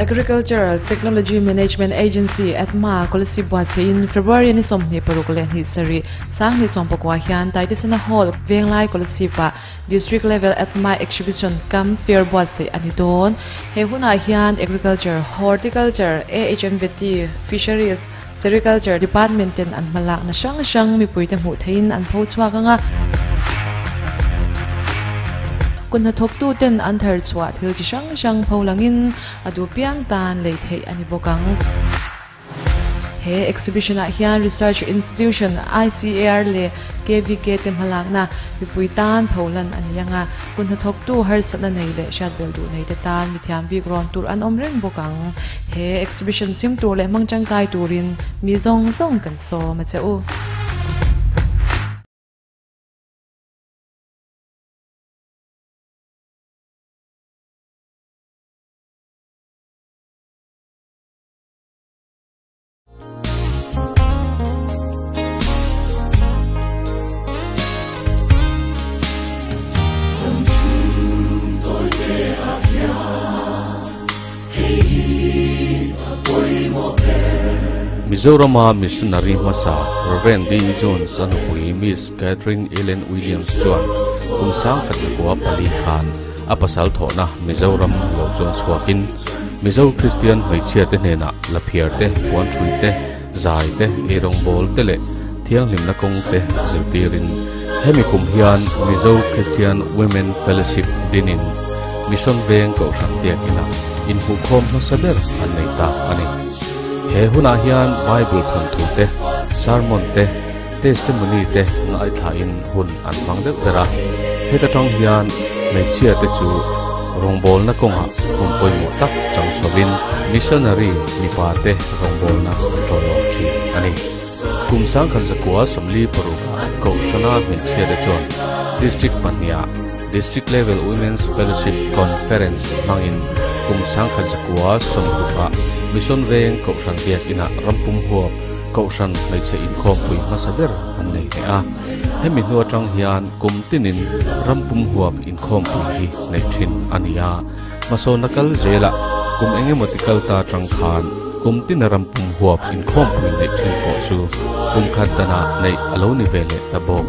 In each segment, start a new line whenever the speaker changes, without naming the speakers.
Agricultural Technology Management Agency, ATMA, Kolasib buatseihin February ni 26 leh hnih sarih sang hnih sawmpakua hian Taitisana Hall, Venglai Kolasib-ah District Level ATMA Exhibition Cum Fair buatsaih a ni dawn. He hunah hian Agriculture, Horticulture, AHMVT, Fisheries, Sericulture Department ten an hmalakna hrang hrang mipuite hmuh theihin an pho chhuak ang a. Kut hnathawktu ten an thar chhuah thil chi hrang hrang pho langin a duh piang tan lei theih a ni bawk ang. He exhibition ah hian Research Institution, ICAR leh KVK te hmalakna mipui tan pho lan a ni ang a. Kut hnathawktu harsatna nei leh hriatbelh duh nei te tan mithiam bik rawn tur an awm reng bawk ang. He exhibition chhim tur leh hmang tangkai turin mi zawng zawng kan sawm a che u.
Mizorama missionary hmasa Rev. D. Jones a nupui Miss Catherine Ellen Williams chuan kum 1904 khan a pasal thawhna Mizoram lo chuang chhuakin Mizo Kristian hmeichhiate hnenah laphiar te, puan thui te, zai te, eirawngbawl te leh thianghlimna kawng te zirtirin hemi kum hian Mizo Christian Women Fellowship dinin Mission Veng Kohhran biakina inhmuhkhawm hmasa ber an nei ta a ni. He hunah hian Bible thawnthu te, sermon te, testimony te ngaithlain hun an hmang deuh ber a. Heta tang hian hmeichhia te chu rawngbawlna kawngah hun pawimawh tak chang chhovin missionary mipa te rawngbawlna an tawlawm thin a ni. Kum 1946 Kohhrana hmeichhia te chuan District pahniha District Level Women's Fellowship Conference hmangin kum 1960 Mission Veng Kohhran biakina rampum huap Kohhran hmeichhe inkhawmpui hmasa ber an nei leh a. Hemi hnu atang hian kum tinin rampum huap inkhawmpui hi nei thin a ni a. Hmasawnna kal zelah kum engemaw ti kal ta atang khan kum tina rampum huap inkhawmpui neih thin pawh chu kum khat danah neih a lo ni ve leh ta bawk.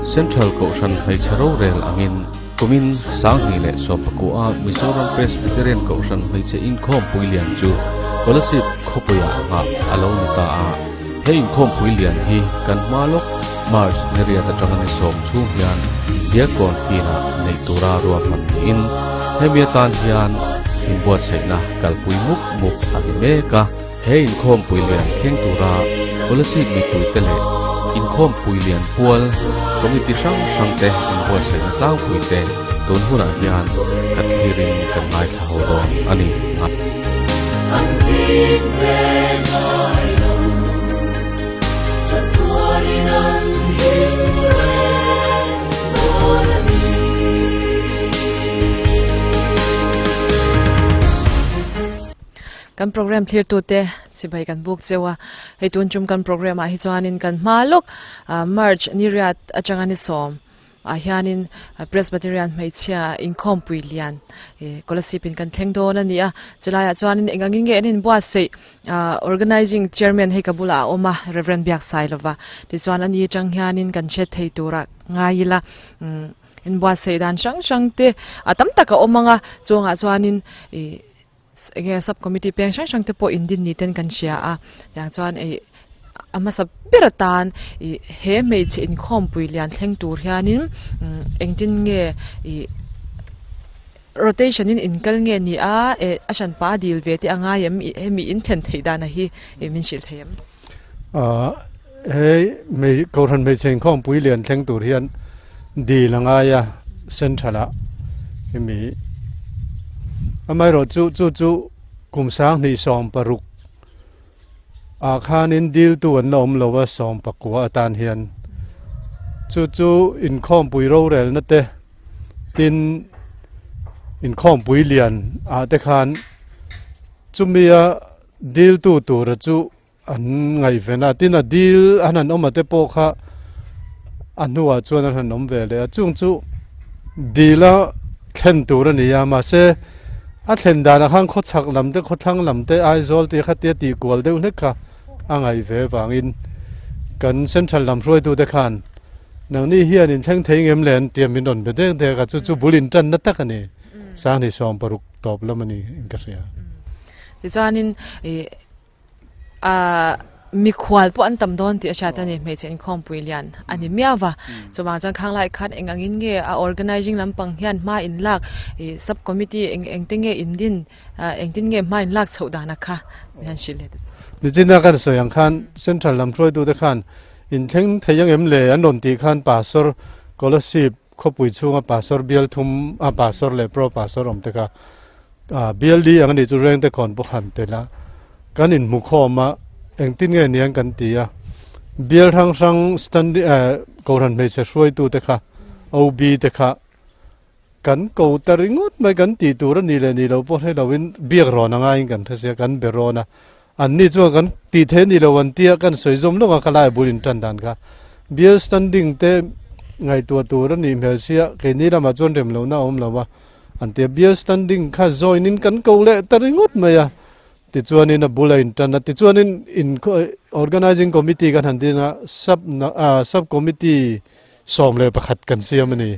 Central Kohhran hmeichhe rorel angin kumin 2019 Mizoram Presbyterian Kohhran hmeichhe inkhawmpui lian chu Kolasib khawpuiah nghah a lo ni ta a. He inkhawmpui lian hi kan hma lawk March ni riat atanga ni sawm chhung hian Diakkawn Field-ah neih tura ruahman niin hemi atan hian inbuatsaihna kalpui mup mup a ni mek a. He inkhawmpui lian thleng tura Kolasib mipuite leh inkhawmpui lian pual committee hrang hrangte inbuatsaihna tlangpuite tun hunah hian kan thlirin kan ngaithla ho dawn a ni.
Kan program thlirtute chibai kan buk cheu a, hei tun tum kan program ah hi chuanin kan hma lawk March ni riat atanga ni sawm ah hianin Presbyterian hmeichhia inkhawmpui lian Kolasib in kan thleng dawn a ni a, chulaiah chuanin eng angin nge an inbuatsaih Organizing Chairman hei ka bulah a awm a, Rev Biaksailova tichuan ani atang hianin kan hriat thei tura ngai ila inbuatsaih dan hrang hrang te a tam tak a awm ang a, chungah chuanin ih enge sub committee peng hrang hrang te pawh in din ni ten kan hria a, tiang chuan ih a hmasa ber atan ih he hmeichhe inkhawmpui lian thleng tur hianin engtin nge ih rotation in inkal nge ni a eh a hran pah a dil ve te a ngai em ih hemi in thlen theih dan a hi ih min hrilh thei em?
Ahh he hmei kohhran hmeichhe inkhawmpui lian thleng tur hian dil a ngai a central ah hemi amaherawh chu chu chu kum 2016 ah khanin dil tu an la awm lo a 19 atan hian chu chu inkhawmpui rorelna te tin inkhawmpui lian ah te khan chumia dil tu tura chu an ngaihven a tin a dil an han awm a te pawh kha a hnuah chuan an han awm ve leh a chung chu dil a thlen tur a ni a mahse A thlen danah khan khawchhak lam te khawthlang lam te Aizawl te kha tia tih kual deuh hlek kha a ngaih ve vangin kan central lam hruaitute khan nangni hian in thleng thei ngem le an tia min rawn be dek dek a, chu chu bul in tanna tak a ni. Sanghnih 60 tawp lam a ni in ka hria.
Tichuanin ih Ahh mikhual pawh an tam dawn tih a hriat a ni, hmeichhe inkhawmpui lian a ni miau va. Chuvang chuan khang lai khan eng angin nge a organising lampang hian hma in lak ih sub committee eng eng te nge in din ah engtin nge hma in lak chhoh dan a kha min han hrilh leh ta.
Nichina kan sawi ang khan central lam hruaitute khan inthleng thei ang em le an rawn tih khan pastor scholarship Khawpui chhunga pastor bial thum a pastor leh pro pastor awm te kha bial li ang a nih chu Rengte khawn pawh han tel a, kan inhmu khawm a, engtin nge niang kan ti a, bial hrang hrang standing Kohhran hmeichhe hruaitu te kha OB te kha kan ko ta ringawt mai kan tih tur a nih leh nih loh pawh hre loin biak rawn a ngaiin kan hre sia kan be rawn a, an ni chuan kan tih theih a ni lo an tia kan sawi zawm lawk a khalai bul intan dan kha bial standing te ngaihtuah tur a nih hmel sia keini lamah chuan rem lohna a awm lo a an tia bial standing kha join in kan ko leh ta ringawt mai a tichuanin a bula intan a tichuanin in organizing committee kan han din a sub sub committee 11 kan siam a ni.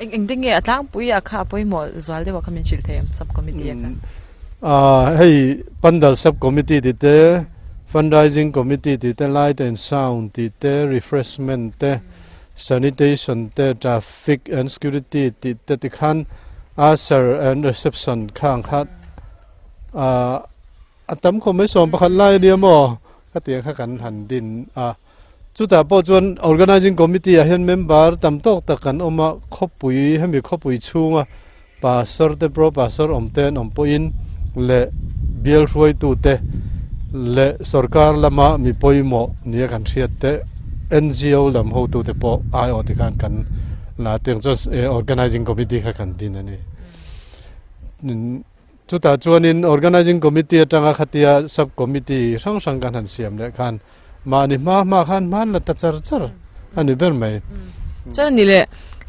Eng eng te nge a tlangpui a kha a pawimawh zual deuh a kha min hrilh thei ang sub committee a kha?
Hei Pandal sub committee tih te, fundraising committee tih te, light and sound tih te, refreshment te, sanitation te, traffic and security tih te tikhan usher and reception khang kha a tam khawp mai 11 lai a nia maw khatiang kha kan han din a. Chutah pawh chuan Organising Committee ah hian member tam tawk tak kan awm a, khawpui hemi khawpui chhunga Pastor te Pro Pastor awm te an awm pawhin leh bial hruaitu te leh sorkar lama mi pawimawh nia kan hriat te NGO lam hotu te pawh aiawh te khan kan la tiang chuan Organising Committee kha kan din a ni. Chutah chuanin Organising Committee atanga khatia Sub Committee hrang hrang kan han siam leh khan mahni hma hma khan hman la ta char char a ni ber mai.
Chuan a ni le,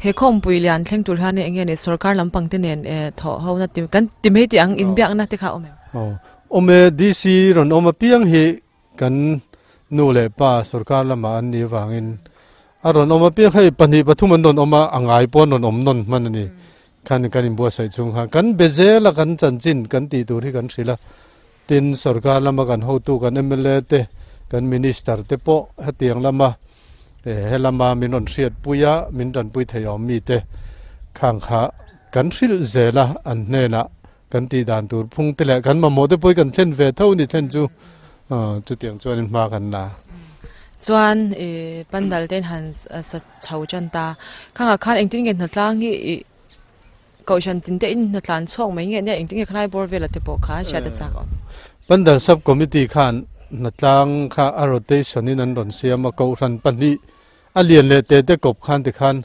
he khawmpui lian thleng tur hian eng nge ni sorkar lampang te nen thawh ho na ti kan ti mai tih ang inbiakna te kha a awm em?
Aw, awm e, DC rawn awm apiang hi Kan nu leh pa sorkar lamah an nih avangin a rawn awm apiang hei pahnih pathum an rawn awm a, a ngai pawh an rawn awm nawn hman a ni. Khan kan inbuatsaih chhung khan kan be zel a, kan chanchin kan tih tur hi kan hrilh a. Tin, sorkar lama kan hotu kan mla te, kan minister te pawh hetiang lama he lama min rawn hriatpui a, min tanpui thei awm mite khang kha kan hrilh zel a, an hnenah Kan tih dan tur phung te leh kan mamawh te pawh hi kan thlen ve tho ni thlen chu chutiang chuanin hma kan la.
Chuan i pandal te in han sa chho tan ta. Khangah khan engtin nge hnatlang hi i kohhran tin te in hnatlan chhuak mai nge nia engtin nge khalai bawr vela te pawh kha hriat a chak awm.
Pandal sub committee khan hnatlang kha a rotation in an rawn siam a kohhran pahnih A lian leh te te kawp khan tikhan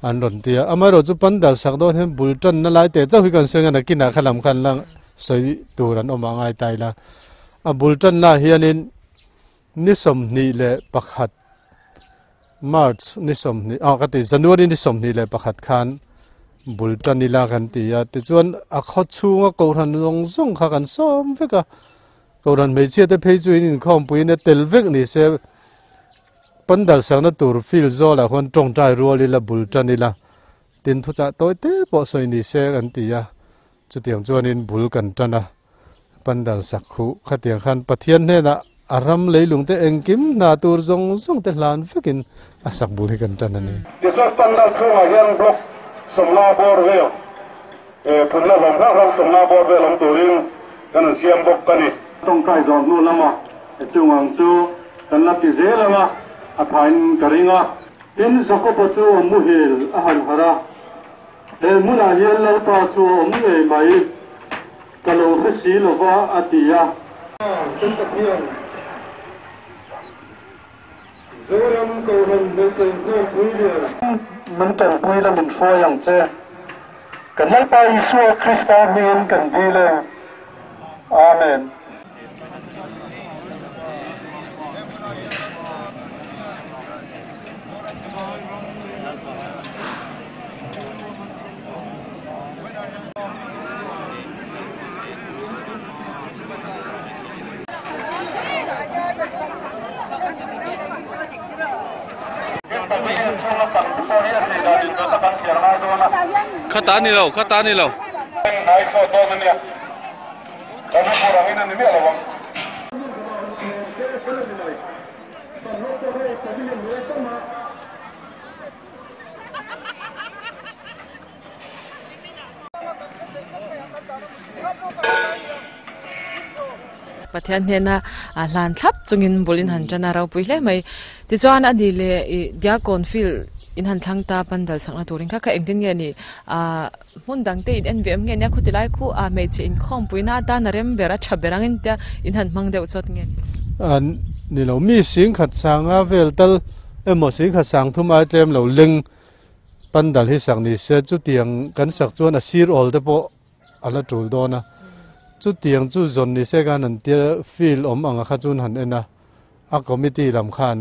an rawn ti a, amaherawh chu pandal sak dawn hian bul tanna lai teh chauh hi kan sawi ngan a, kinah kha lam khan la sawi tur an awm a ngai ta ila. A bul tanna ah hianin ni 21 March ni 20 ah ka ti January ni 21 khan bul tan ila kan ti a, tichuan a khaw chhunga kohhran zawng zawng kha kan sawm vek a, kohhran hmeichhia te phei chu in inkhawmpuiin a tel vek ni se. Pandal sakna tur field zawlah khuan tawngtai rual ila bul tan ila tin thuchah tawi te pawh sawi ni se an ti a, chutiang chuanin bul kan tan a, pandal sak khuh khatiang khan Pathian hnenah a ram leilung te engkim hna tur zawng zawng te hlan vekin a sak bul hi kan tan a ni.
Tichuan pandal chhungah hian block 50 bawr vel phunna hlawm hrang hrang 50 bawr vel awm turin kan han siam bawk a ni.
Tawngtai zawh hnu lamah chungang chu Kan la ti zel ang a, a thain ka ring a. Tin, Jakoba chu a muhil a han harh a, He hmunah hian Lalpa chu a awm ngei mai, ka lo hre si lo va, a ti a.
Kan Pathian, Zoram Kohhran Hmeichhe Inkhawmpui Lian.
Min tanpui la min hruai ang che. Kan Lalpa Isua Krista hmingin kan dil e. Amen.
thiar ngai dawn a.
Khata ni lo, khata ni lo.
Hnai sawt dawn a nia. Kan hmu rangin a ni miah lo ang.
Pathian hnena hlan thlap chungin bul in han tan a ropui hle mai. Tichuan a ni leh ih Diakon field in han thlang ta pandal sakna turin kha kha engtin nge ni ah hmun dang te in en ve em nge nia khuti lai khu ah hmeichhe inkhawmpui na atan a rem ber a tha ber angin tia in han hmang deuh chawt nge ni.
Ah ni lo mi singkhat sanga vel tal emaw singkhat sang thum ai tlem lo leng Pandal hi sak ni se chutiang kan sak chuan a sir awl te pawh a la tul dawn a, chutiang chu zawn ni se khan an tia field awm ang a kha chuan han en a, a committee lam khan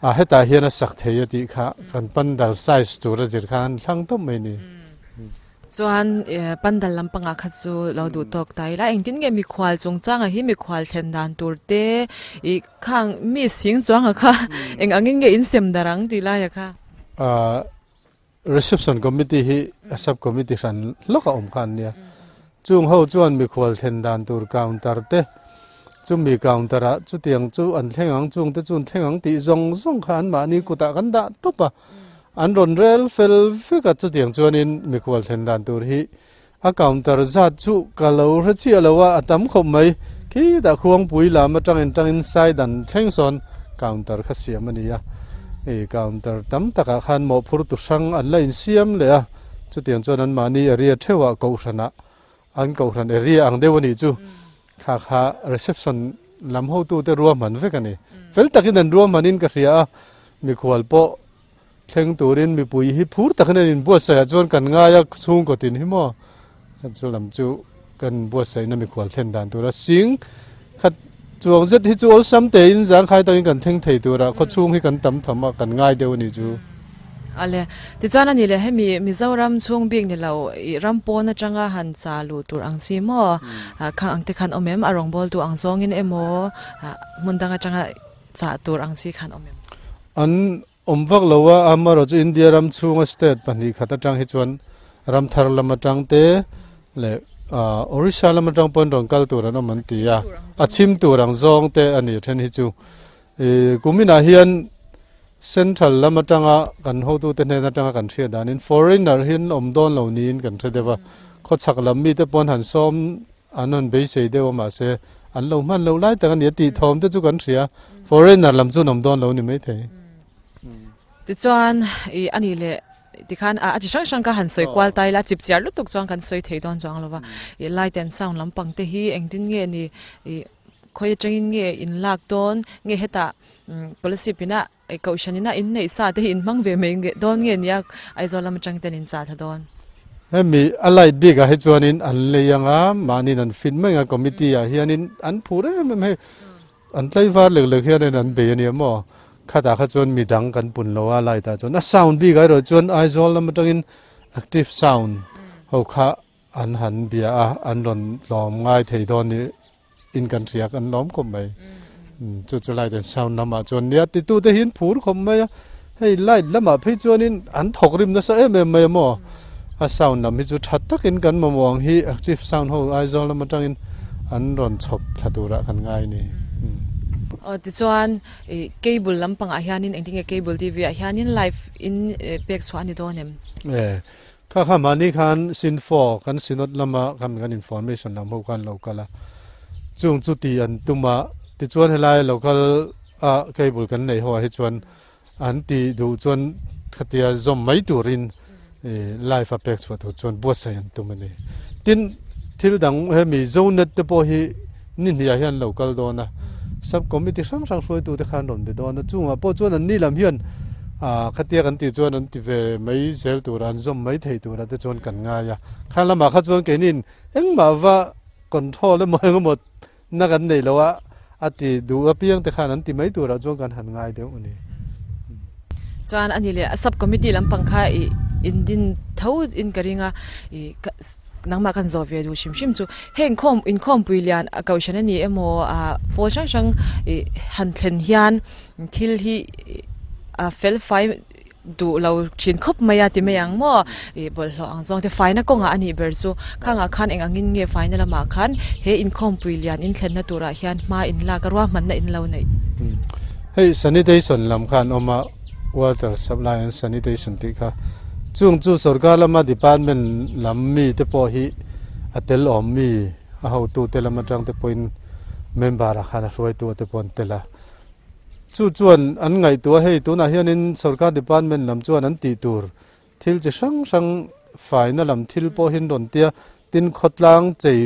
a hetah hian a sak thei a tih kha kan pandal size tur a zir khan an thlang tawp mai ni.
Chuan pandal lampangah kha chu lo duh tawk ta ila engtin nge mikhual chungchangah hi mikhual thlen dan tur te ih khang mi sing chuanga kha eng angin nge insem darh ang tih laia kha.
Reception committee hi a sub committee hran hlawk a awm kha an nia. Chung ho chuan mikhual thlen dan tur counter te chumi counter ah chutiang chu an thleng ang chung te chu an thleng ang tih zawng zawng kha an mahni kutah kan dah tawp a. An rawn rel fel vek a chutiang chuanin mikhual thlen dan tur hi a counter zat chu ka lo hre chiah lo a, a tam khawp mai. Khitah khuangpui lam atangin tangin side an thleng sawn counter kha siam a ni a. Hei counter tam takah khan mawhphur tu hrang an la insiam leh a, chutiang chuan anmahni area theuhah kohhranah an kohhran area ang deuh a nih chu. Kha kha reception lam hotute ruahman vek a ni. Fel takin an ruahmanin ka hria a, mikhual pawh Thleng turin mipui hi phur takin an inbuatsaih ah chuan kan ngai a, chhungkaw tin hi maw chu lam chu kan inbuatsaihna mikhual thlen dan tura sing khat chuang zet hi chu awlsam tein zangkhai takin kan thleng thei tura khawchhung hi kan tam tham a, kan ngai deuh a nih chu.
Ale, tichuan a ni leh hemi Mizoram chhung bik ni lo i ram pawn atanga han cha luh tur ang chi maw khang ang te khan awm em? A rawngbawltu ang zawngin emaw hmun dang atanga chah tur ang chi khan awm em?
An awm vak lo a, amaherawh chu India ram chhunga state pahnih khat atang hi chuan ram thar lam atang te leh Orissa lam atang pawhin rawn kal tur an awm an ti a, a chhim tur ang zawng te a ni then hi chu. Kuminah hian Central lam atanga kan hotute hnen atanga kan hriat danin foreigner hi an awm dawn lo niin kan hre deuh a, khawchhak lam mite pawhin han sawm An rawn beisei deuh a mahse an lo hman loh lai tak a ni a tih thawm te chu kan hria. Foreigner lam chu an awm dawn lo ni maithei.
Tichuan i a nih leh tikhan a chi hrang hrang kha han sawi kual ta ila chip chiar lutuk chuan kan sawi thei dawn chuang lo va. I light and sound lampang te hi engtin nge ni i khawi atangin nge in lak dawn nge hetah Kolasib ina Kohhran ina inneih sa te hi in hmang ve mai dawn nge nia Aizawl lam atang ten in chah tha dawn.
Hemi a light bik ah hi chuanin an lei anga mahniin an fit mai anga committee ah hianin an phur em em hei an tlaivar lek lek hianin an bei ania maw khatah kha chuan midang kan pun lo a light ah chuan a sound bik ah erawh chuan Aizawl lam atangin active sound ho kha An han bia a, an rawn lawm ngai thei dawn ni in kan hria kan lawm khawp mai. Chu chu light and sound lamah chuan nia titute hi an phur khawp mai a, hei light lamah phei chuanin an thawk rim nasa em em mai a maw. A sound lam hi chu tha takin kan mamawh ang hi active sound ho Aizawl lam atangin an rawn chhawp thla turah kan ngai a ni.
Aw tichuan ih cable lampangah hianin engtin nge cable TV ah hianin live in pek chhuah a ni dawn em?
E. Kha kha mahni khan Sinfo kan Synod lama khan kan information lam ho khan lo kal a, chung chu tih an tum a, tichuan helai local a cable kan neih ho ah hi chuan an tih duh chuan khatia zawm mai turin live a pek chhuah tur chuan buatsaih an tum a ni. Tin, thil dang hemi Zonet te pawh hi ni hniah hian lo kal dawn a, sub committee hrang hrang hruaitute khan rawn be dawn a, chungah pawh chuan an ni lam hian ah khatia kan tih chuan an ti ve mai zel tura an zawm mai thei tura te chuan kan ngai a, kha lamah kha chuan keiniin engmah va control emaw engemaw na kan neih loh a, a ti duh apiang te khan an ti mai turah chuan kan han ngai deuh a ni.
Chuan a ni leh a sub committee lampang kha ih indin tho in ka ring a ih Nangmah kan zawh ve duh hrim hrim chu heng khawm inkhawmpui lian a kohhran a ni emaw ah pawl hrang hrang ih han thlen hian thil hi a fel fai duh lo thin khawp mai a ti mai ang maw ih bawlhhlawh ang zawng te faina kawngah a nih ber chu khangah khan eng angin nge faina lamah khan he inkhawmpui lian inthlenna turah hian hma in lak a ruahmanna in lo neih.
Hei sanitation lam kha an awm a water supply and sanitation tih kha chung chu sorkar lama department lam mi te pawh hi a tel awm mi a hotute lam atang te pawhin member ah khan a hruaitu te pawh an tel a. Chu chuan an ngaihtuah hei tunah hianin sorkar department lam chuan an tih tur thil chi hrang hrang faina lam thil pawh hi an rawn tia, tin khawtlang chei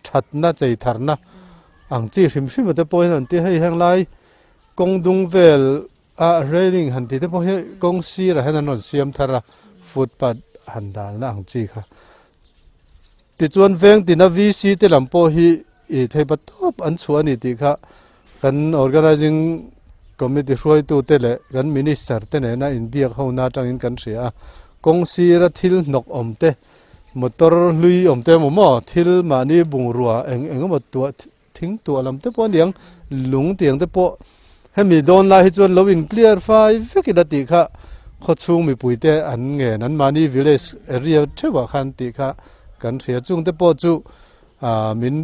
thatna chei tharna ang chi hrim hrim te pawhin an tia hei heng lai kawng dung vel a railing han tih te pawh hi kawng sirah hian an rawn siam thar a footpath han dalna ang chi kha. Tichuan veng tina VC te lam pawh hi i theipa tawp an chhuah a ni tih kha kan Organising Committee hruaitute leh kan Minister te nena inbiak hona atangin kan hria a. Kawng sira thil hnawk awm te, motor hlui awm te emaw maw thil mahni bungrua eng eng emaw tuah thing tuah lam te pawh a niang, lung tiang te pawh hemi dawn lai hi chuan lo in clear fai vek ila tih kha khawchhung mipui te an ngen an mahni village area theuhah khan tih kha kan hria chung te pawh chu ah min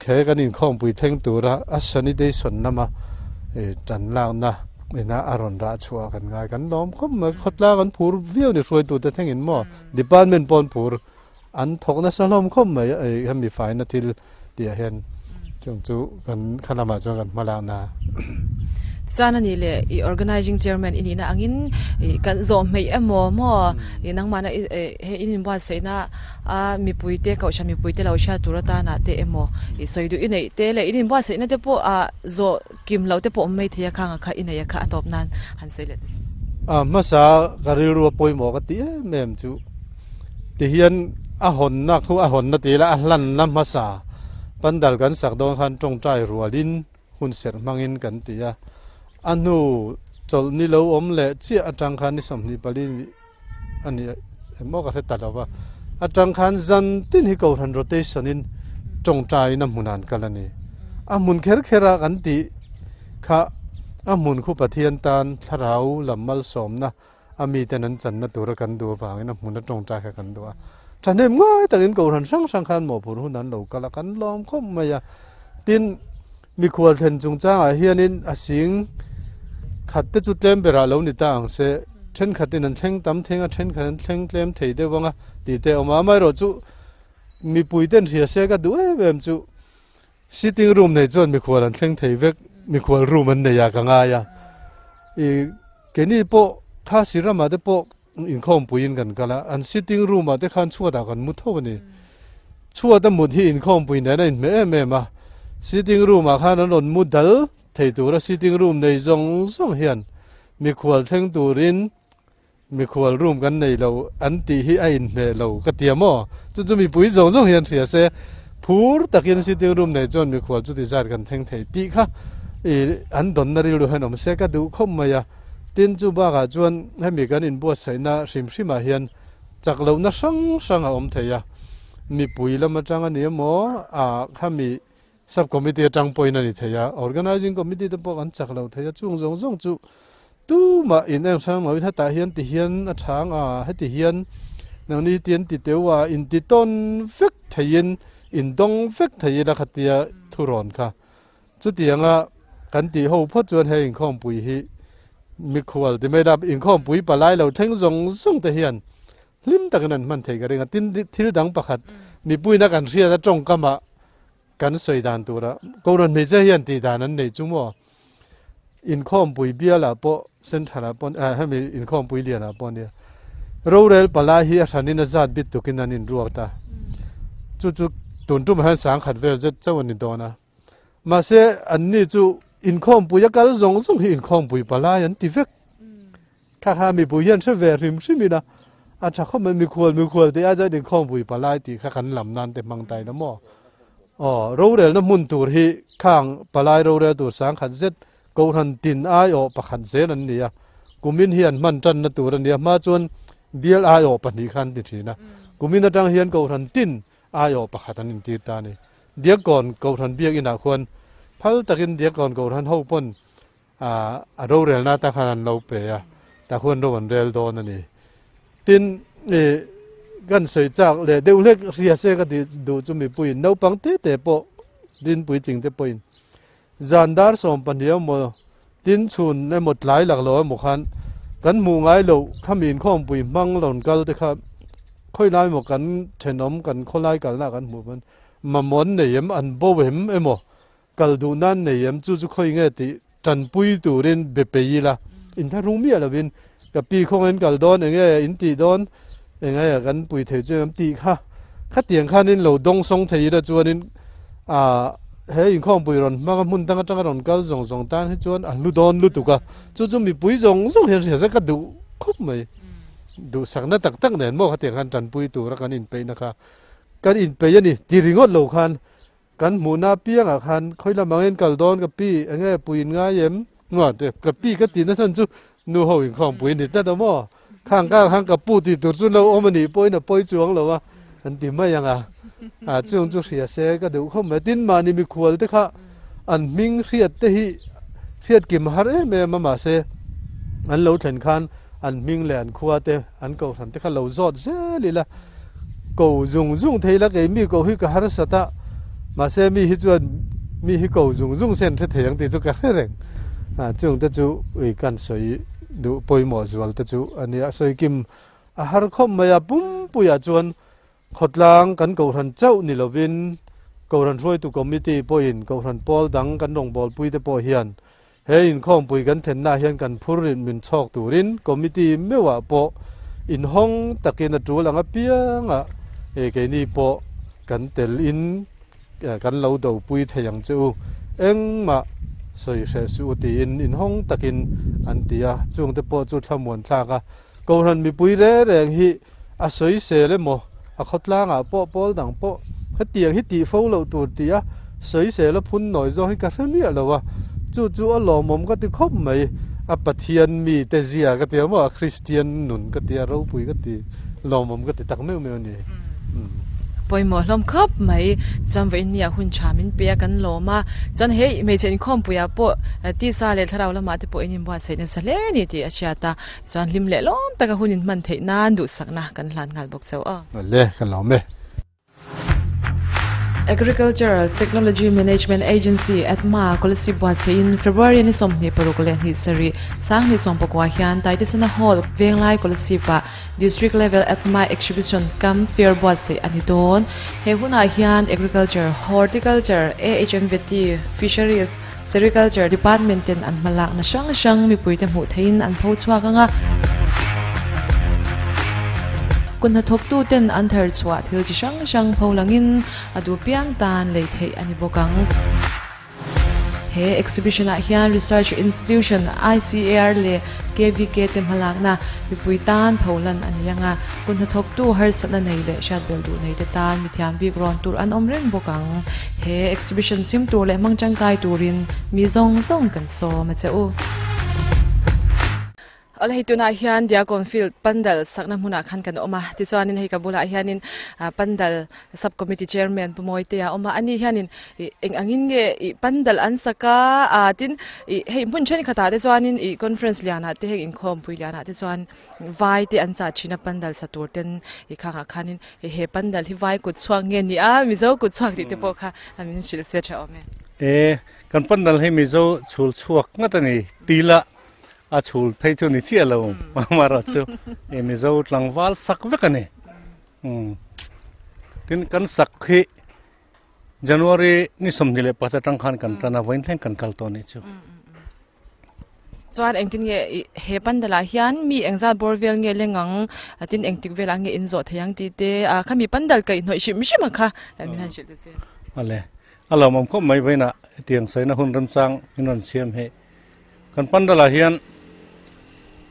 he kan inkhawmpui thleng tura a sanitation lama tan lakna ina a rawn rah chhuah kan ngai kan lawm khawp mai khawtlang an phur viau ni hruaitute thlengin maw department pawh an phur An thawk nasa hlawm khawp mai a hemi faina thil tih ah hian chung chu kan kha lamah chuan kan hma lakna.
Chuan a nih leh i organizing chairman i nihna angin i kan zawh hmeih emaw maw i nangmahna i he in inbuatsaihna a mipuite kohhran mipuite lo hriat tur atana te emaw i sawi duh i neih te leh in inbuatsaihna te pawh ah zawh kim loh te pawh awm mai thei a khang a kha i nei a kha a tawp nan han sawi leh.
A hmasa ka rilru a pawimawh ka ti em em chu. Tihian a hawnna khu a hawnna tih ila a hlanna hmasa pandal kan sak dawn khan tawngtai rualin hun serh hmangin kan ti a, a hnu chawlh ni lo awm leh chiah atang khan ni 24 a ni emaw ka hre ta lo va, atang khan zan tin hi kohhran rotation in tawngtaiin a hmunah an kal a ni. A hmun kher kher a kan tih kha a hmun khu Pathian tan thlarau lam malsawmna a miten an channa tura kan duh avangin a hmun a tawngtai kha kan duh a. Thahnem ngai takin kohhran hrang hrang khan mawhphurh hun an lo kal a, kan lawm khawp mai a. Tin, mikhual thlen chungchangah hianin a sing khat te chu tlem berah lo ni ta ang se, thenkhatin an thleng tam theng a, thenkhat an thleng tlem thei deuh ang a tih te a awm a. Amaherawhchu mipuiten hria se ka duh em em chu Sitting room nei chuan mikhual an thleng thei vek, mikhual room an nei a ka ngai a. I keini pawh Khasi ramah te pawh inkhawmpuiin kan kal a, an sitting room ah te khan chhuatah kan mu tho a ni. Chhuat a mut hi inkhawmpui nen a inhmeh em em a, sitting room ah khan an rawn mu dal thei tur a, sitting room nei zawng zawng hian mikhual thleng turin Mikhual room kan nei lo an tih hi a inhmeh lo ka ti a maw? Chu chu mipui zawng zawng hian hria se, phur takin sitting room nei chuan mikhual chuti zat kan thleng thei tih kha i an dawnna rilru hian awm se ka duh khawp mai a. Tin, chu bakah chuan hemi kan inbuatsaihna hrim hrimah hian chak lohna hrang hrang a awm thei a, mipui lam atang a ni emaw, ah khami Sub committee atang pawhin a ni thei a, organising committee te pawh kan chak lo thei a, chung zawng zawng chu tumah in eng hrang loin hetah hian ti hian a chhang a, heti hian nangni hi tian ti teu a, inti tawn vek theiin in dawng vek thei ila khatia thurawn kha. Chutianga kan tih ho phawt chuan he inkhawmpui hi mikhual ti mai la, inkhawmpui palai lo thleng zawng zawng te hian hlim takin an hman thei ka ring a, tin thil dang pakhat mipuina kan hriat a tawngkamah Kan sawi dan tura Kohhran hmeichhia hian tih dan an neih chu maw? Inkhawmpui bialah pawh Central ah pawh hemi inkhawmpui lianah pawh nia rorel palai hi a hranin a zat bit tukin an inruak a, chu chu tun tumah hian 10,000 vel zet chauh a ni dawn a. Mahse anni chu inkhawmpui a kal zawng zawng hi inkhawmpui palai an ti vek. Kha kha mipui hian hre ve hrim hrim ila a tha khawp mai, mikhual mikhual tih ai chuan inkhawmpui palai tih kha kan lam nan te hmang ta ila maw? Aw, rorelna hmun tur hi khang palai rorel tur 10,000 zet Kohhran tin aiawh pakhat zel an ni a, kumin hi an hman tanna tur a ni a, hma chuan bial aiawh pahnih kha an ti thin a, kumin atang hian Kohhran tin aiawh pakhat an intir ta a ni. Diakkawn Kohhran biakinah khuan phal takin Diakkawn Kohhran ho pawn A rorelna ata khan an lo pe a. Ta huan ro an rel dawn a ni. Tin, i kan sawi chak leh deuh hlek hria se ka tih duh chu mipuiin naupang te te pawh tin puitling te pawhin zan dar 12 emaw tin chhun emaw tlai lak lo emaw khan kan hmuh ngai loh khami inkhawmpui hmang rawn kal te kha khawilai emaw kan thenawm kan khawlai kalna ah kan hmuh pawn mamawh an nei em an bo em emaw Kal duh nan nei em chu chu khawi nge tih tanpui turin be pei ila inthlahrung miah lovin ka pi khawngin kal dawn eng nge in tih dawn eng nge kan pui thei chu em tih kha khatiang khanin lo dawng sawng thei ila chuanin ah he inkhawmpui rawn hmanga hmun dang atanga rawn kal zawng zawng tan hi chuan a hlu dawn lutuk a chu chu mipui zawng zawng hian hria se ka duh khawp mai duhsakna tak tak nen maw khatiang khan tanpui tura kan inpeihna kha kan inpeih a ni ti ringawt lo khan Kan hmuhna apiangah khan khawi lam angin kal dawn ka pi, enge puiin ngai em? Nuam te, ka pi ka tihna chhan chu nu ho inkhawmpui ni tlat a maw? Khang kar khan ka pu tih tur chu lo awm a nih pawhin a pawi chuang lo a, an ti mai ang a. A chung chu hria se ka duh khawp mai. Tin, mahni mikhual te kha an hming hriat te hi hriat kim har em em a, mahse an lo thlen khan an hming leh an khua te, an kohhran te kha lo zawt zel ila. Ko zung zung thei la kei mi ko hi ka harsat a, mahse mi hi chuan mi hi ko zung zung sen hre thei ang tih chu ka hre reng. A chung te chu ui kan sawi duh pawimawh zual te chu a nia. Sawi kim a har khawp mai a, pumpuiah chuan khawtlang kan kohhran chauh ni lovin kohhran hruaitu committee pawhin kohhran pawl dang kan rawngbawlpui te pawh hian He inkhawmpui kan thlennaah hian kan phur rin min chhawk turin committee meuhah pawh inhawng takin a tul ang apiangah keini pawh kan tel in kan lo dopui thei ang che u, engmah sawi hreh suh u tiin inhawng takin an ti a, chungte pawh chu thlamuan thlak a, Kohhran mipui reng reng hi a sawisel emaw a khawtlangah pawh pawl dang pawh hetiang hi tih fo loh tur tih a sawisel a phun nawi zawng hi ka hre miah lo a, chu chu a lawmawm ka ti khawp mai, a Pathian mite zia ka ti a maw, a Kristian nun ka ti a, ropui ka ti, lawmawm ka ti tak meuh meuh a ni.
Pawimawh hlawm khawp mai, chuan vawiin nia hun tha min pe a kan lawm a, chuan he hmeichhe inkhawmpuiah pawh tisa leh thlarau lamah te pawh in inbuatsaih nasa hle a ni tih a hriat a. Chuan hlim leh lawm taka hun in hman theih nan duhsakna kan hlan nghal bawk chauh aw.
Awle, kan lawm e.
Agricultural Technology Management Agency, ATMA, Kolasib buatsaih in February ni 26 leh 7 2019 hian Taitesena Hall, Venglai Kolasib ah District Level ATMA Exhibition Cum Fair buatsaih a ni dawn. He hunah hian Agriculture, Horticulture, AHMVT, Fisheries, Sericulture Department ten an hmalakna hrang hrang mipuite hmuh theihin an pho chhuak ang a. Kut hnathawktu ten an thar chhuah thil chi hrang hrang pho langin a duh piang tan lei theih a ni bawk ang. He exhibition ah hian Research Institution, ICAR leh KVK te hmalakna mipui tan pholan a ni ang a, kut hnathawktu harsatna nei leh hriatbel duh nei te tan mithiam bik rawn tur an awm reng bawk ang. He exhibition chhim tur leh hmang tangkai turin mi zawng zawng kan sawm a che u. Awle hei tunah hian Diakon Field pandal sakna hmunah khan kan awm a, tichuanin hei ka bulah hianin pandal Sub Committee Chairman Pu Mawitea a awm a, ani hianin ih eng angin nge ih pandal an sak a, ah tin ih hei hmun thenkhatah te chuanin ih conference lianah te heng inkhawmpui lianah te chuan vai te an chah thin a pandal sa tur ten ih khangah khanin he pandal hi vai kut chhuak nge ni a Mizo kut chhuak tih te pawh kha min hrilh se tha awm e.
E, kan pandal hi Mizo chhul chhuak ngat a ni, tila a chhul phei chu ni chiah lo, amaherawhchu Mizo tlangval sak vek a ni. Tin kan sak hi January ni 24 atang khan kan tan a vawiin thleng kan kal tawh a nih chu.
Chuan engtin nge he pandal ah hian mi engzat bawr vel nge leng ang tin engtik velah nge in zawh thei ang tih te ah khami pandal kaih hnawih hrim hrim ang kha min han hrilh ta che.
Awle a lawmawm khawp mai vawiinah hetiang sawina hun remchang min rawn siam hi. Kan pandal ah hian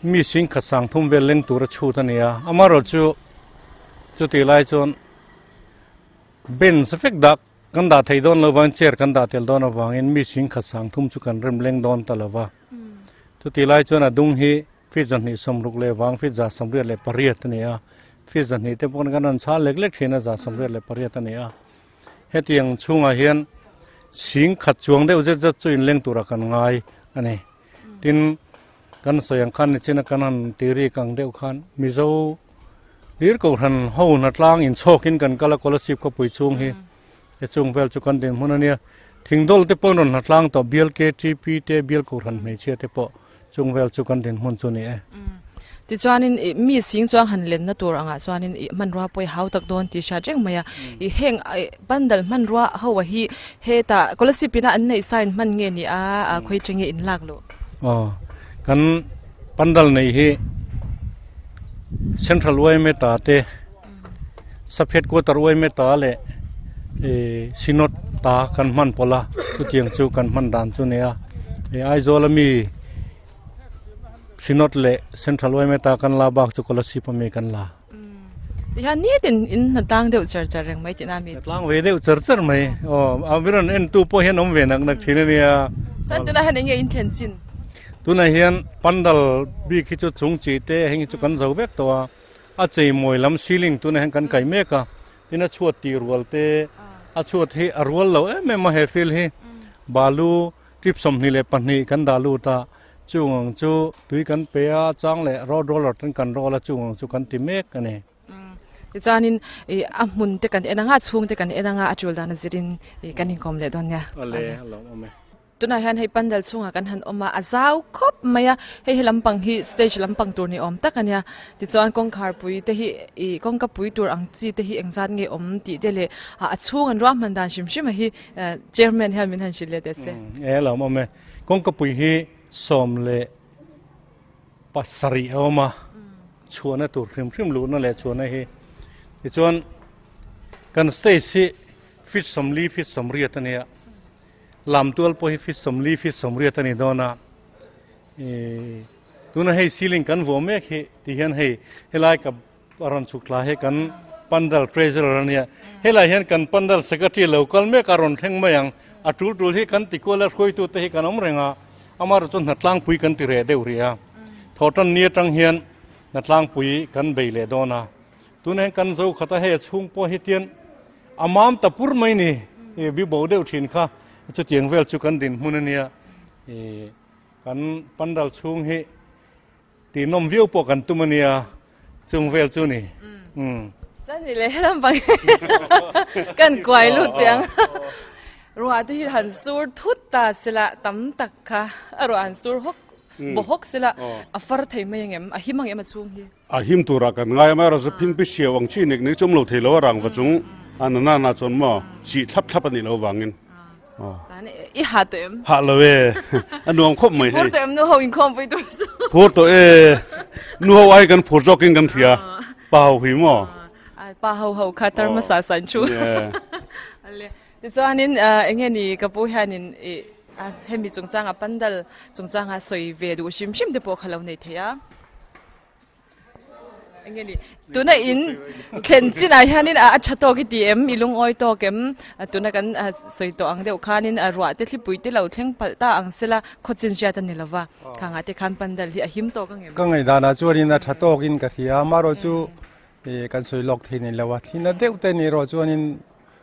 mi singkhat sangthum vel leng tur a chhut a ni a, amaherawhchu chutih lai chuan bench vek dah kan dah thei dawn lo vangin chair kan dah tel dawn avangin mi singkhat sangthum chu kan rem leng dawn ta lo va. Chutih lai chuan a dung hi feet 260 leh vang feet 188 a ni a, feet 200 te pawh kan rawn chhal lek lek thin a 188 a ni a. Hetiang chhungah hian sing khat chuang deuh zet zet chu inleng turah kan ngai a ni. Tin, Kan sawi ang khan nichina kan han tiri kang deuh khan Mizo lir kohhran ho hnatlang inchhawkin kan kal a Kolasib khawpui chhung hi he chung vel chu kan dinhmun a nia. Thingdawl te pawh an rawn hnatlang tawh bial KTP te bial kohhran hmeichhia te pawh chung vel chu kan dinhmun chu a ni e.
Tichuanin ih mi sing chuang han lenna tur angah chuanin ih hmanrua pawh i hau tak dawn tih hriat reng mai a. Ih heng ih pandal hmanrua ho a hi hetah Kolasib ina an neih sa in hman nge ni a khawi tenge in lak luh?
Aw kan pandal neih hi Central yma ta te Sub Headquarter yma ta leh ih Synod ta kan hman pawlh a chutiang chu kan hman dan chu a ni a. Ih Aizawl ami Synod leh Central yma ta kan la bak chu Kolasib ami kan la.
Tihian nitin in hna tlang deuh char char reng mai tihna a mi.
Hna tlang ve deuh char char mai. Aw a rawn en tu pawh hian awm ve nak nak thin a nia.
Chuan tunah hian eng nge in thlen chin?
Tunah hian pandal bik hi chu chung chi te heng hi chu kan zo vek tawh a, a chei mawi lam ceiling tunah hian kan kaih mek a, tin a chhuat tih rual te a chhuat hi a rual lo em em a he field hi balu Trip 22 kan dah lut a, chung ang chu tui kan pe a, chang leh road roller ten kan roll a, chung ang chu kan ti mek a ni.
Tichuanin ih a hmun te kan en anga, a chhung te kan en anga, a tul dan a zirin ih kan inkawm leh dawn nia.
Awle, a lawmawm e.
Tunah hian hei pandal chhungah kan han awm a, a zau khawp mai a, hei he lampang hi stage lampang tur ni awm tak a nia. Tichuan kawngkhar pui te hi ih kawngka pui tur ang chi te hi engzat nge awm tih te leh a chhung an ruahman dan hrim hrim a hi Chairman hian min han hrilh leh teh se.
E lo awm e. Kawngkapui hi 17 a awm a, chhuahna tur hrim hrim luhna leh chhuahna hi. Tichuan kan stage hi feet 40 feet 80 a nia. Lamtual pawh hi feet 40 feet 80 a ni dawn a. Tuna hei ceiling kan vuah mek hi tihian hei helai ka A rawn chhuk thla hi kan Pandal Treasurer a nia. Helai hian kan Pandal Secretary lo kal mek a rawn thleng mai ang. A tul tul hi kan ti kual a, hruaitute hi kan awm reng a. Amaherawhchu chuan hnatlangpui kan ti reh deuh rih a. Thawhtan ni atang hian hnatlangpui kan bei leh dawn a. Tunah hian kan zo khat a, hei a chhung pawh hi tian a mam ta pur mai ni. Bi bo deuh thin kha chutiang vel chu kan dinhmun a nia. Kan Pandal chhung hi Tih nawm viau pawh kan tum a nia, chung vel chu ni.
Chuan ni leh helam bang kan kuai lut teh ang. Ruah te hi han sur thut ta sila tam tak kha a ruah han sur hawk baw hawk sila a far thei mai ang em? A him ang em a chhung hi?
A him turah kan ngai a, amaherawhchu phingpi hriau ang chi nek nek chu awm lo thei lo a rangva chung a nana chuan maw chih thlap thlap a nih loh avangin.
I ha tawh em?
Ha lo e. A nuam khawp mai
hei. Phur tawh em nu ho inkhawm pui tur chu?
Phur tawh e. Nu ho ai kan phur zawkin kan hria. Pa ho hi maw?
Pa ho ho kha tar hmasa san chu. Ale. Tichuanin enge ni ka pu hianin i hemi chungchanga pandal chungchanga sawi ve duh hrim hrim te pawh kha lo nei thei a. Enge ni tuna in thlen chinah hianin a tha tawk i ti em i lungawi tawk em tuna kan sawi tawh ang deuh khanin a ruah te thlipui te lo thleng palh ta ang sela khawchin hriat a ni lova khangah te khan pandal hi a him tawk ang em.
Ka ngaihdanah chuanin a tha tawkin ka hria a amaherawh chu kan sawi lawk thei nei lo a thlina deuh te ni erawh chuanin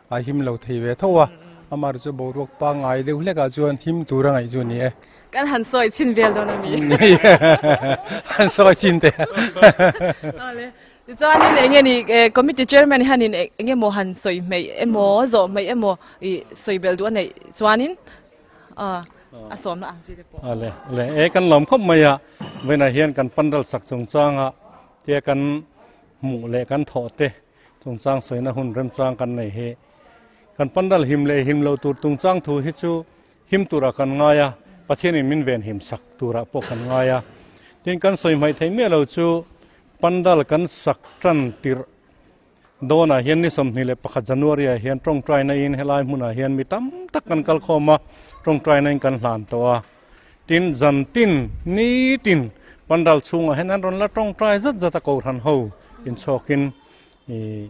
a him lo thei ve tho a, amaherawh chu boruak pangngai deuh hlekah chuan him tur a ngaih chu a ni e.
Kan han sawi chin vel dawn a mi?
Han sawi chin teh.
Awle. Tichuanin eng nge ni committee chairman hianin eng emaw han sawi hmeih emaw zawh hmeih emaw i sawi belh duh a neih chuanin a sawmna ang chi te pawh.
Awle, awle. E kan lawm khawp mai a, vawiinah hian kan pandal sak chungchanga tia kan hmuh leh kan thawh te Chungchang sawina hun remchang kan nei hi kan pandal him leh him lo tur tungchang thu hi chu him turah kan ngai a, Pathianin min ven him sak turah pawh kan ngai a. Tin, kan sawi hmaih theih miah lo chu pandal kan sak tan tirh dawnah hian ni 21 January ah hian tawngtaina in helai hmunah hian mi tam tak kan kal khawm a, tawngtaina in kan hlan tawh a. Tin, zan tin, ni tin pandal chhungah hian an rawn la tawngtai zat zat a Kohhran ho inchhawkin ih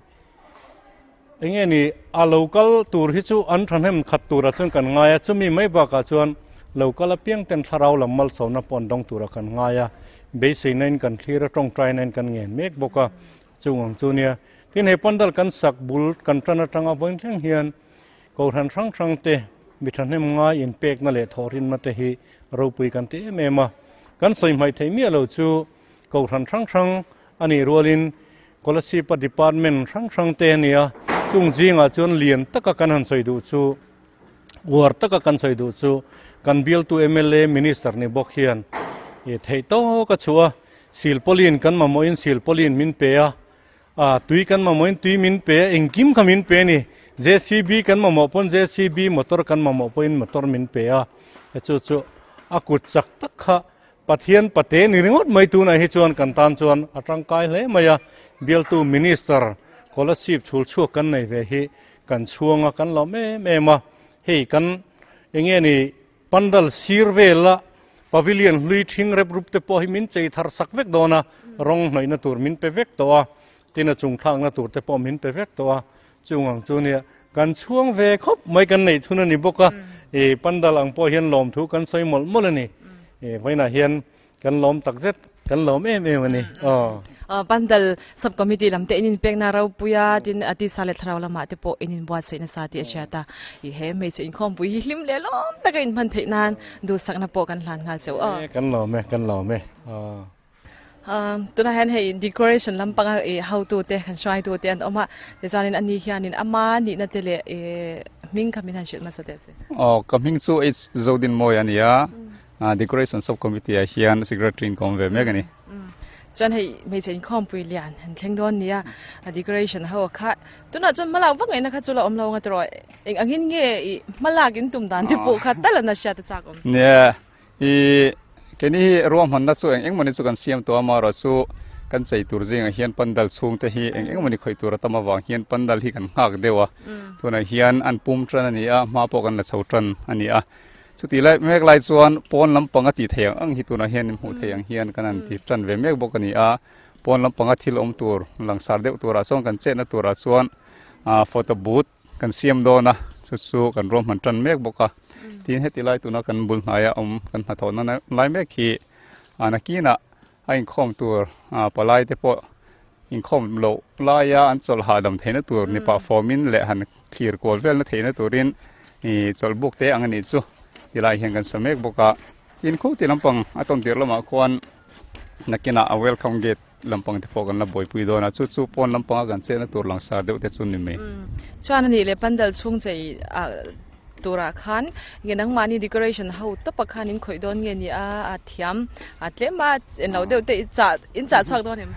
eng nge ni a lo kal tur hi chu an thahnem khat turah chuan kan ngai a, chumi mai bakah chuan lo kal apiang ten thlarau lam malsawmna pawh an dawng turah kan ngai a, beiseina in kan thlir a, tawngtaina in kan ngen mek bawk a, chung ang chu nia. Tin, he pandal kan sak bul kan tan atanga vawiin thleng hian Kohhran hrang hrang te mi thahnem ngai inpekna leh thawhrinna te hi ropui kan ti em em a. Kan sawi hmaih theih miah lo chu Kohhran hrang hrang a nih rualin Kolasib-a department hrang hrang te a ni a, chung zingah chuan lian taka kan han sawi duh chu, uar taka kan sawi duh chu kan bialtu mla Minister ni bawk hian i theih tawk a chhuah a, silpawlin kan mamawhin silpawlin min pe a, a tui kan mamawhin tui min pe a, engkim kha min pe a ni. JCB kan mamawh pawn JCB motor kan mamawh pawhin motor min pe a, chu chu a kut chak tak kha Pathian pate ni ringawt mai tunah hi chuan kan tan chuan a tangkai hle mai a, bialtu Minister Kolasib chhul chhuak kan nei ve hi kan chhuang a, kan lawm em em a, hei kan enge ni pandal sir vela pavilion hlui thing rep rup te pawh hi min chei thar sak vek dawn a, rawng hnawihna tur min pe vek tawh a, tin a chung thlakna tur te pawh min pe vek tawh a, chung ang chu nia kan chhuang ve khawp mai kan neih chhun a ni bawk a, i pandal ang pawh hian lawmthu kan sawi mawlh mawlh a ni, i vawiinah hian kan lawm tak zet kan lawm em em a ni aw.
Pandal sub committee lam te in inpekna ropui a, tin a tisa leh thlarau lamah te pawh in inbuatsaih nasa tih a hriat a, i he hmeichhe inkhawmpui hi hlim leh lawm taka inhman theih nan duhsakna pawh kan hlan nghal cheu aw.
Kan lawm e, kan lawm e aw.
Tunah hian hei decoration lampanga ih hotute kan hruaitute an awm a, tichuanin ani hianin ama nihna te leh ih hming kha min han hrilh hmasa teh se.
Aw, ka hming chu H Zodinmawi a ni a, decoration sub committee ah hian secretary in ka awm ve mek a ni.
Chuan hei hmeichhe inkhawmpui lian an thleng dawn nia, decoration ho kha tunah chuan hmalak vak ngaihna kha chu la awm lo ang a tiraw, eng angin nge ih hmalak in tum dan te pawh kha tal an a hriat a chak awm.
Nia, I keini hi ruahmanna chu eng engmawni chu kan siam tawh a, amaherawh chu kan chei tur zingah hian pandal chhungte hi eng engmawni khawih tur a tam avang hian pandal hi kan nghak deuh a, tunah hian an pum tan a ni a, hma pawh kan la chho tan a ni a. Chutih lai mek lai chuan pawn lampanga tih theih ang ang hi tunah hian hmuh theih ang hian kan han ti tan ve mek bawk a ni a, pawn lampanga thil awm tur langsar deuh turah chuan kan chetna turah chuan photo booth Kan siam dawn a, chu chu kan ruahman tan mek bawk a. Tin heti lai tuna kan bul hnaia awm kan hnathawhna lai mek hi nakinah a inkhawm tur palai te pawh inkhawm loh laia an chawlh hahdam theihna tur ni pah fawmin leh han thlir kual velna theihna turin chawlh buk te ang a nih chu tilai hian kan sa mek bawk a. Tin khuti lampang a tawn tir lamah khuan nakinah a welcome gate Lampang te pawh kan la buaipui dawn a, chu chu pawn lampanga kan chenna tur langsar deuh te chu ni mai.
Chuan a nih leh pandal chhung chei ah turah khan nge nangmahni decoration ho tawpah khan in khawih dawn nge ni a, a thiam a tlem a en lo deuh te i chah in chah chhuak dawn em?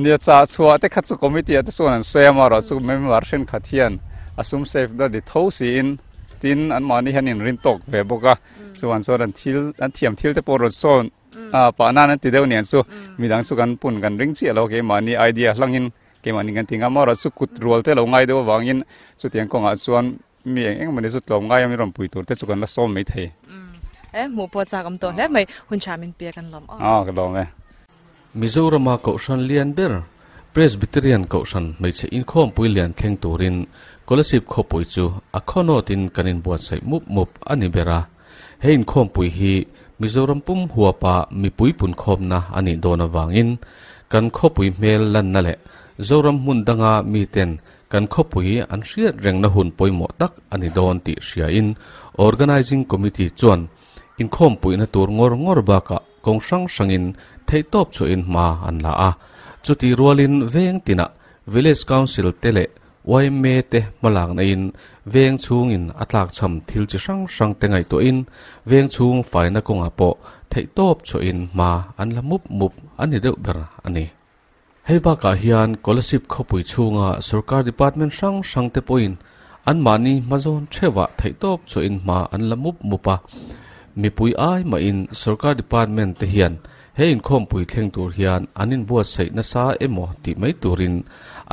Nia chah chhuah te kha chu committee ah te chuan an sawi a, amaherawh chu member thenkhat hian a sum save na ni tho siin tin anmahni hian inrin tawk ve bawk a, chuan chuan an thil an thiam thil te pawh rawn sawn A pah nan an ti deuh niang chu midang chu kan pun kan ring chiah lo keimahni idea hlangin keimahni kan ti ngam a chu kut rual te lo ngai deuh avangin chutiang kawngah chuan mi eng eng mawni chu tlawm ngai a mi rawn pui tur te chu kan la sawm mai thei.
E hmuh pawh chak awm tawh hle mai hun tha min pek an lawm aw.
Aw ka lawm e.
Mizorama Kohhran lian ber Presbyterian Kohhran hmeichhe inkhawmpui lian thleng turin Kolasib khawpui chu a khawnawtin kan inbuatsaih mup mup a ni ber a. He inkhawmpui hi Mizoram pum huapa mipui punkhawmna a nih dawn avangin kan khawpui hmel lanna leh Zoram hmun danga miten kan khawpui an hriat rengna hun pawimawh tak a ni dawn tih hriain Organising Committee chuan inkhawmpuina tur ngawr ngawr bakah kawng hrang hrangin theihtawp chhuahin hma an la a. Chuti rualin veng tinah Village Council te leh Yma te hmalakna-in veng chhungin a tlakchham thil chi hrang hrang te ngaihtuahin veng chhung faina kawngah pawh theihtawp chhuahin hma an la mup mup a ni deuh ber a ni. Hei bakah hian Kolasib khawpui chhunga sorkar department hrang hrang te pawhin anmahni hmazawn theuhah theihtawp chhuahin hma an la mup mup a, mipui ai mahin sorkar department te hian He inkhawmpui thleng tur hian an inbuatsaih nasa emaw tih mai turin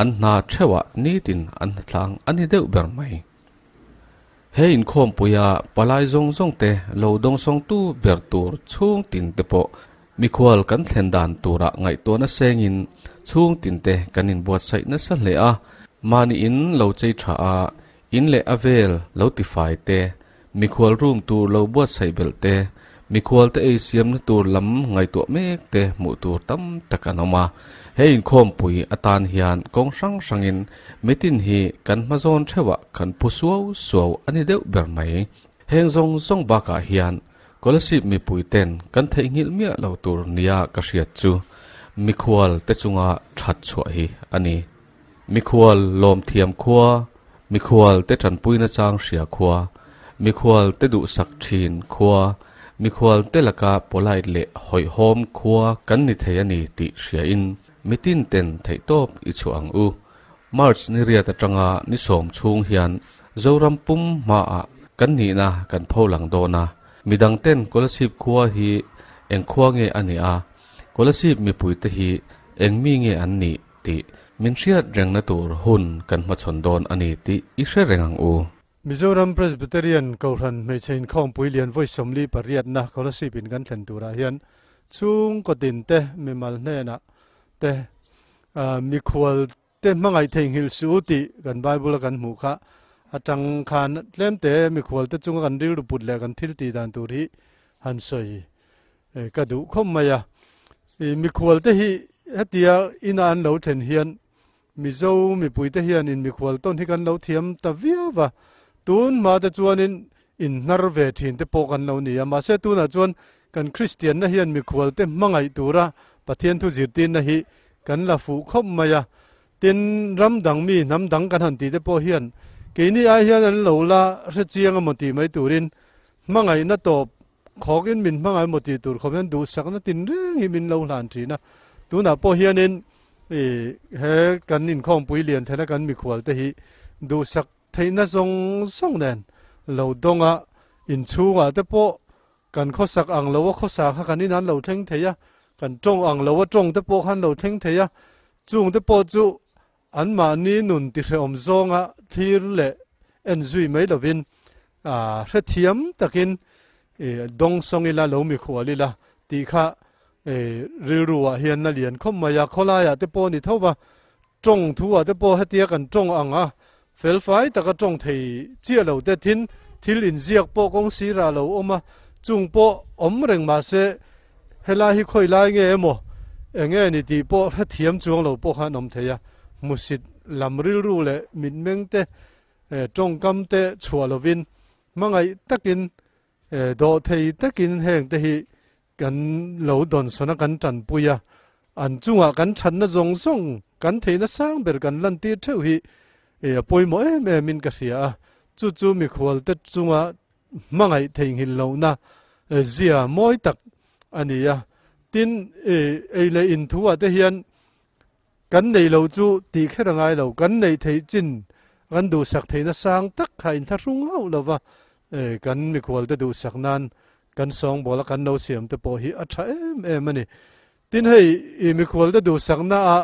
an hna theuhah nitin an hnatlang a ni deuh ber mai. He inkhawmpuia palai zawng zawng te lo dawngsawngtu ber tur chhung tin te pawh mikhual kan thlen dan turah ngaihtuahna sengin chhung tin te kan inbuatsaih nasa hle a, mahni in lo chei tha a, in leh a vel lo tifai te, Mikhual room tur lo buatsaih belh te, mikhualte ei siamna tur lam ngaihtuah mek te hmuh tur tam tak an awm a. He inkhawmpui atan hian kawng hrang hrangin mitin hi kan hmazawn theuhah kan phu suau suau a ni deuh ber mai. Heng zawng zawng bakah hian Kolasib mipui ten kan theihnghilh miah lo tur nia ka hriat chu mikhual te chunga that chhuah hi a ni. Mikhual lawm thiam khua, mikhual te tanpuina chang hria khua, mikhual te duhsak thin khua, mikhual te laka polite leh hawihhawm khua kan ni thei a ni tih hriain mitin ten theihtawp i chhuah ang u. March ni riat atanga ni sawm chhung hian Zoram pum hmaah kan nihna kan pho lang dawn a, midang ten Kolasib khua hi eng khua nge a nih a, Kolasib mipuite hi eng mi nge an nih tih min hriat rengna tur hun kan hmachhawn dawn a ni tih i hre reng ang u.
Mizoram Presbyterian Kohhran hmeichhe inkhawmpui lian vawi 48na Kolasib in kan thlen turah hian chhungkaw tin te mimal hnenah te mikhual te hmangaih theihnghilh suh u tih kan Bible a kan hmuh kha atang khan tlem te mikhual te chunga kan rilru put leh kan thil tih dan tur hi han sawi ka duh khawp mai a. Mikhual te hi hetia ina an lo thlen hian Mizo mipui te hian in mikhual tawn hi kan lo thiam ta viau va, tun hma te chuanin in hnar ve thin te pawh kan lo ni a, mahse tunah chuan kan Kristianna hian mikhual te hmangaih tura Pathian thu zirtirna hi kan la fuh khawp mai a, tin ram dang mi hnam dang kan han tih te pawh hian keini ai hian an lo la hre chiang emaw tih mai turin hmangaihna tawp khawkin min hmangaih emaw tih tur khawp hian duhsakna tin reng hi min lo hlan thin a, tunah pawh hianin i he kan inkhawmpui lian thena kan mikhual te hi duhsak theihna zawng zawng nen lo dawnga inchhungah te pawh kan khawsak ang lo a khawsa kha kan in an lo thleng thei a, kan tawng ang lo a tawng te pawh khan lo thleng thei a, chung te pawh chu an mahni nun tihrehawm zawnga thlir leh en zui mai lovin hrethiam takin dawng sawng ila lo mikhual ila tih kha rilru ah hian a lian khawp mai a, khawlaiah te pawh a ni tho va, tawng thu ah te pawh hetia kan tawng ang a, felfai taka tawng thei chiah lo te thin thil inziak pawh kawng sirah lo awm a, chung pawh awm reng mahse helai hi khawi lai nge emaw eng nge ni tih pawh hrethiam chuang lo pawh khan awm thei a, hmusit lam rilru leh mitmeng te tawngkam te chhuah lovin hmangaih takin dawhthei takin heng te hi kan lo dawnsawn a kan tanpui a, an chungah kan thatna zawng zawng kan theihna sang ber kan lantir theuh hi a pawimawh em em in ka hria a, chu chu mikhual te chunga hmangaih theihnghilh lohna zia mawi tak a ni a, tin ei leh in thu ah te hian kan nei lo chu tih kher a ngai lo, kan neih theih chin kan duhsak theihna sang tak kha inthlahrung hauh lova kan mikhual te duhsak nan kan sawngbawl a kan lo siam te pawh hi a tha em em a ni. Tin hei i mikhual te duhsakna ah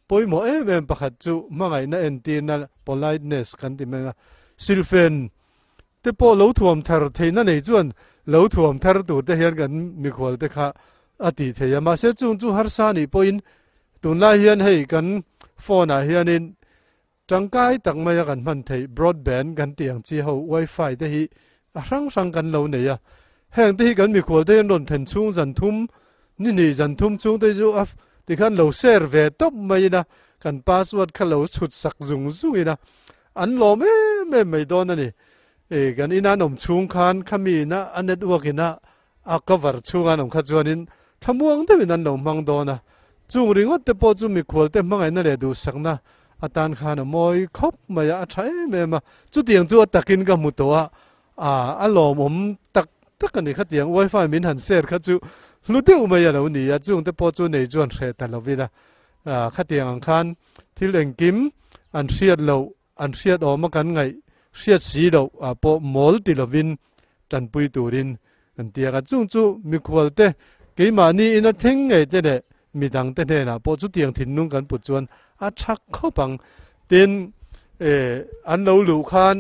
pawimawh em em pakhat chu hmangaihna entirna politeness kan ti mai a, silfen te pawh lo thuam thar theihna nei chuan lo thuam thar tur te hian kan mikhual te kha a tih thei a, mahse chung chu harsa nih pawhin tunlai hian hei kan phone ah hianin Tangkai tak maia kan hman theih broadband kan tih ang chi ho wifi te hi a hrang hrang kan lo nei a, heng te hi kan mikhual te hian rawn thlen chhung zan thum ni hnih zan thum chhung te chu a tikhan lo share ve tawp maiin a kan password kha lo chhut sak zung zung in a an lawm em em mai dawn a ni. E kan ina an awm chhung khan khami ina a network ina a cover chhunga an awm kha chuanin thlamuang deuhin an lo hmang dawn a, chung ringawt te pawh chu mikhual te hmangaihna leh duhsakna atan khan a mawi khawp mai a, a tha em em a, chutiang chu a takin ka hmu tawh a, aa a lawmawm tak tak a ni khatiang wifi min han share kha chu hlu deuh mai a lo ni a, chung te pawh chu nei chuan hreh ta lovin a, aa khatiang ang khan thil engkim an hriat loh An hriat awma kan ngaih hriat si loh ah pawh mawl ti lovin tanpui turin an tiak a. Chung chu mikhual te, keimahni ina thleng ngei te leh midang te hnenah pawh chutiang thinlung kan put chuan a tha khawp ang. Tin, an lo luh khan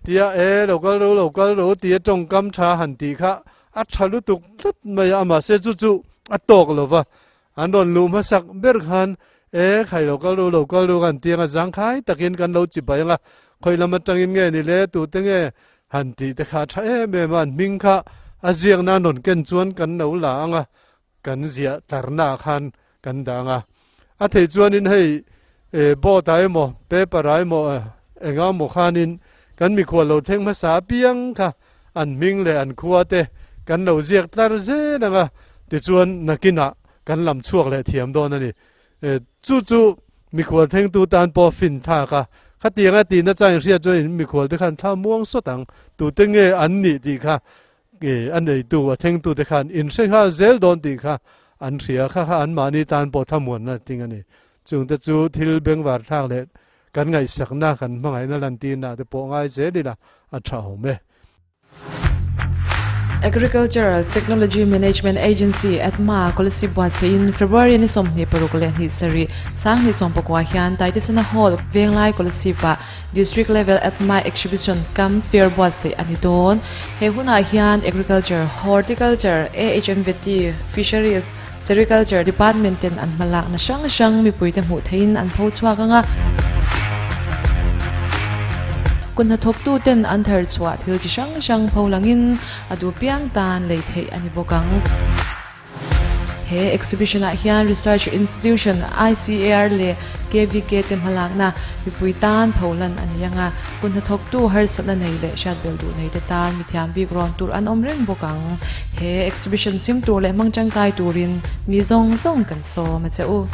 tia e lo kal ro lo kal ro tia tawngkam tha han tih kha a tha lutuk tlat mai a, mahse chu chu a tawk lova. An rawn luh hmasak ber khan, E, khai lo kal ru, lo kal ru kan ti ang a, zangkhai takin kan lo chi bai ang a, khawi lam atangin nge ni le, tute nge han tih te kha a tha em em a, an hming kha a ziak nan rawn ken chuan kan lo la ang a, kan ziah tlarna ah khan kan dah ang a. A theih chuanin hei board ah emaw, paper ah emaw, engah emaw khanin kan mikhual lo thleng hmasa apiang kha an hming leh an khua te kan lo ziak tlar zel ang a, tichuan nakinah kan lam chhuak leh thiam dawn a ni. Chu chu mikhual thlengtu tan pawh fin thlak a, khatianga tihna chang inhriat chuan in mikhual te khan thla muang sawt ang, tute nge an nih tih kha a neitu a thlengtu te khan in hre nghal zel dawn tih kha an hria, kha kha anmahni tan pawh thlamuanna ting a ni. Chungte chu thil bengvar thlak leh kan ngaihsakna, kan hmangaihna lantirna te pawh ngai zel ila a tha awm e.
Agricultural Technology Management Agency, ATMA, Kolasib buatsaihin February ni 26 leh hnih sarih sanghnih sawmpakua hian Taitisana Hall, Venglai Kolasib-ah District Level ATMA Exhibition Cum Fair buatsaih a ni dawn. He hunah hian Agriculture, Horticulture, AHMVT, Fisheries, Sericulture Department ten an hmalakna hrang hrang mipuite hmuh theihin an pho chhuak ang a. Kut hnathawktu ten an thar chhuah thil chi hrang hrang pho langin a duh piang tan lei theih a ni bawk ang. He exhibition ah hian Research Institution, ICAR leh KVK te hmalakna mipui tan pholan a ni ang a, kut hnathawktu harsatna nei leh hriatbel duh nei te tan mithiam bik rawn tur an awm reng bawk ang. He exhibition sim tur leh hmang tangkai turin mi zawng zawng kan sawm a che u.